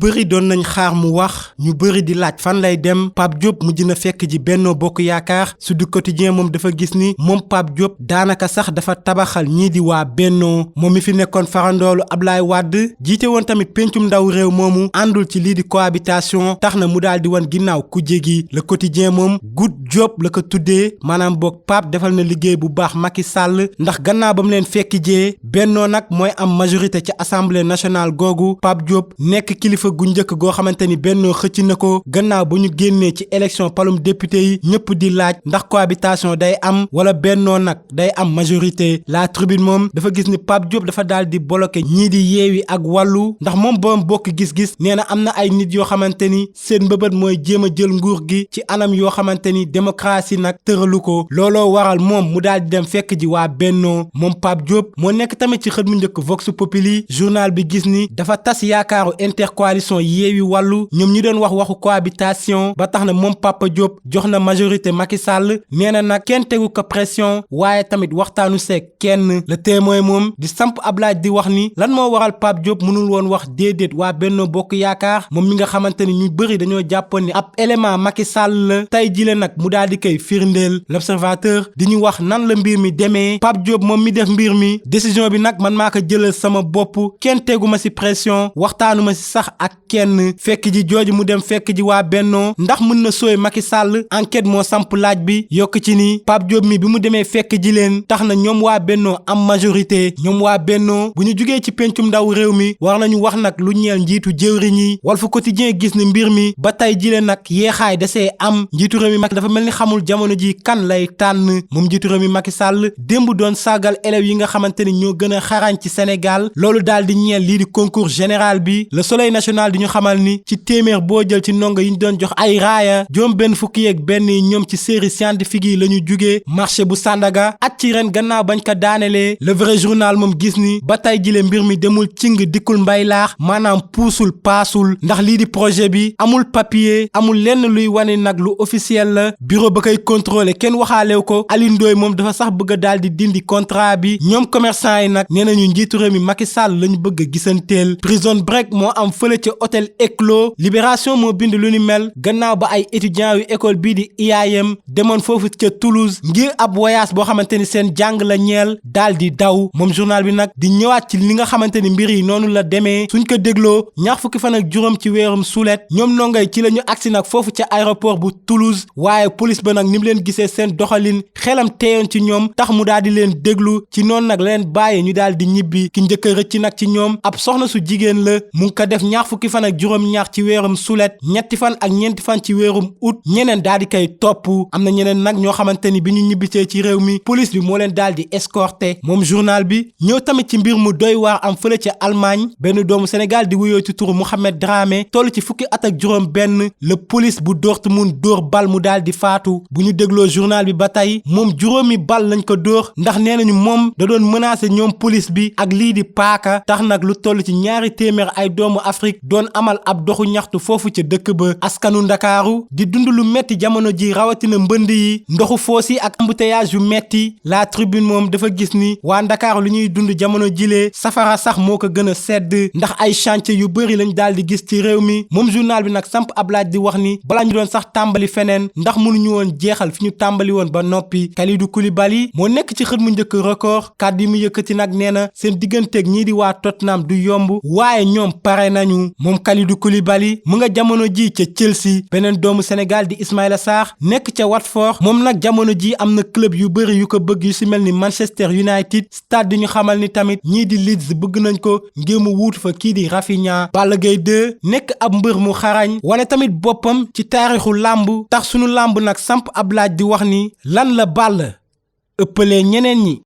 bëri doon nañ xaar mu wax ñu bëri di laaj fan lay dem Pape Diop mujj na fekk ji Benno Bokk Yaakaar Sud Quotidien moom dafa gis ni moom Pape Diop daanaka sax dafa tabaxal ñii di waa Benno moom mi fi nekkoon farandoolu Ablaye Wade jiite woon tamit pencum ndaw réew moomu àndul ci lii di cohabitation tax na mu daal di wan ginnaaw kujje gi Le Quotidien moom Good Job la ko tuddee maanaam boog Pape defal na liggéey bu baax Macky Sall ndax gannaaw ba mu leen fekk jee Benno nag mooy am majorité ci assemblée nationale googu Pape Diop nekk kilifa gu njëkk goo xamante ni Benno xëcc na ko gannaaw ba ñu génnee ci élection palum député yi ñëpp di laaj ndax cohabitation day am wala Benno nag day am majorité La Tribune moom dafa gis ni Pape Diop dafa daal di bloqué ñii di Yewwi ak Wallu ndax moom borom bokk gis-gis nee na am na ay nit yoo xamante ni seen mbëbët mooy jéem a jël nguur gi ci anam yoo xamante ni démocratie nag tëralu ko looloo waral moom mu daal di dem fekk ji waa Benno moom Pape Diop moo nekk tamit ci xët mu njëkk Vox Populi journal bi gis ni dafa tas yaakaaru intercoalition Yewwi Wallu ñoom ñi doon wax waxu cohabitation ba tax na moom Papa Diop jox na majorité Macky Sall nee na nag kenn tegu ko pression waaye tamit waxtaanu seeg kenn Le Témoin moom di samp ab laaj di wax ni lan moo waral Pape Diop mënul woon wax déedéet waa Benno Bokk Yaakaar moom mi nga xamante ni ñu bëri dañoo jàppoon ni ab élément Macky Sall la tey jile nag mu daal di koy firndeel L'Observateur di ñu wax nan la mbir mi demee Pape Diop moom mi def mbir mi décision bi nag man maa ko jëlal sama bopp kenn tegu ma ci pression waxtaanu ma ci sax ak kenn fekk ji jooju mu dem fekk ji waa Benno ndax mën na sooy Macky Sall enquête moo samp laaj bi yokk ci ni Pape Diop mi bi mu demee fekk ji leen tax na ñoom waa Benno am majorité ñoom waa Benno bu ñu jugee ci pencum ndaw réew mi war nañu wax nag lu ñeel njiitu jëwriñ yi Walf Quotidien gis ni mbir mi ba tey ji leen nag yeexaay desee am njiitu réew mi Macky dafa mel ni xamul jamono ji kan lay tànn moom njiitu réew mi Macky Sall démb doon sargal élèves yi nga xamante ni ñoo gën a xarañ ci Sénégal loolu daal di ñeel lii di concours général bi Le Soleil national di ñu xamal ni ci téeméer boo jël ci ndongo yi ñu doon jox ay raaya juróom benn fukki yeeg benn yi ñoom ci série scientifique yi la ñu jugee marché bu Sandaga at ci ren gannaaw bañ ko daanelee Le Vrai Journal moom gis ni ba tey jile mbir mi demul cing dikkul mbaylaax maanaam puusul paasul ndax lii di projet bi amul papier amul lenn luy wane nag lu officiel la bureau ba koy contrôler kenn waxaalew ko Alioune Ndoye moom dafa sax bëgg a daal di dindi contrat bi ñoom commerçant yi nag nee nañu njiitu réew mi Macky Sall lañu bëgg a gisanteel prison break moo am fële ca hôtel Eclos Libération moo bind lu ni mel gannaaw ba ay étudiants yu école bii di IAM demoon foofu ca Toulouse ngir ab voyage boo xamante ni seen jàng la ñeel daal di daw moom journal bi nag di ñëwaat ci li nga xamante ni mbir yi noonu la demee suñ ko dégloo ñaar fukki fan ak juróom ci weerum sulet ñoom ndongay ci la ñu agsi nag foofu ca aéroport bu Toulouse waaye police ba nag ni mu leen gisee seen doxalin xelam teeyoon ci ñoom tax mu daal di leen déglu ci noonu nag leen bàyyee ñu daal di ñibbi ki njëkk a rëcc nag ci ñoom ab soxna su jigéen la mu ngi ko def ñaar fukki fan ak juróom ñaar ci weerum sulet ñetti fan ak ñeenti fan ci weerum août ñeneen daal di koy topp am na ñeneen nag ñoo xamante ni bi ñu ñibbisee ci réew mi police bi moo leen daal di escorté moom journal bi ñëw tamit ci mbir mu doy waar am fële ca Allemagne benn doomu Sénégal di wuyoo ci turu Mohamed Dramé toll ci fukki at ak juróom benn la police bu Dortmund dóor bal mu daal di faatu bu ñu dégloo journal bi ba tey moom juróomi bal lañ ko dóor ndax nee nañu moom da doon menacer ñoom police bi ak lii di paaka tax nag lu toll ci ñaari téeméer ay doomu Afrique doon amal ab doxu ñaxtu foofu ca dëkk ba askanu Ndakaaru di dund lu metti jamono ji rawatina mbënd yi ndoxu foos yi ak embouteillage yu metti La Tribune moom dafa gis ni waa Ndakaaru lu ñuy dund jamono jilee safara sax moo ko gën a sedd ndax ay chantier yu bëri lañ daal di gis ci réew mi moom journal bi nag samp ab laaj di wax ni balaa ñu doon sax tàmbali feneen ndax mënuñu woon jeexal fi ñu tàmbali woon ba noppi Kalidou Koulibaly moo nekk ci xët mu njëkk record kàddu yi mu yëkkati nag nee na seen digganteeg ñii di waa Tottenham du yomb waaye ñoom pare nañu moom Kalidou Koulibaly mu nga jamono ji ca Chelsea beneen doomu Sénégal di Ismaïla Sarr nekk ca Watford moom nag jamono ji am na club yu bëri yu ko bëgg yu si mel ni Manchester United Stade di ñu xamal ni tamit ñii di Leeds bëgg nañ ko ngir mu wuutu fa kii di Rafinha Balla Gaye 2 nekk ab mbër mu xarañ wane tamit boppam ci taarixu làmb tax sunu làmb nag samp ab laaj di wax ni lan la Balla ëppalee ñeneen ñi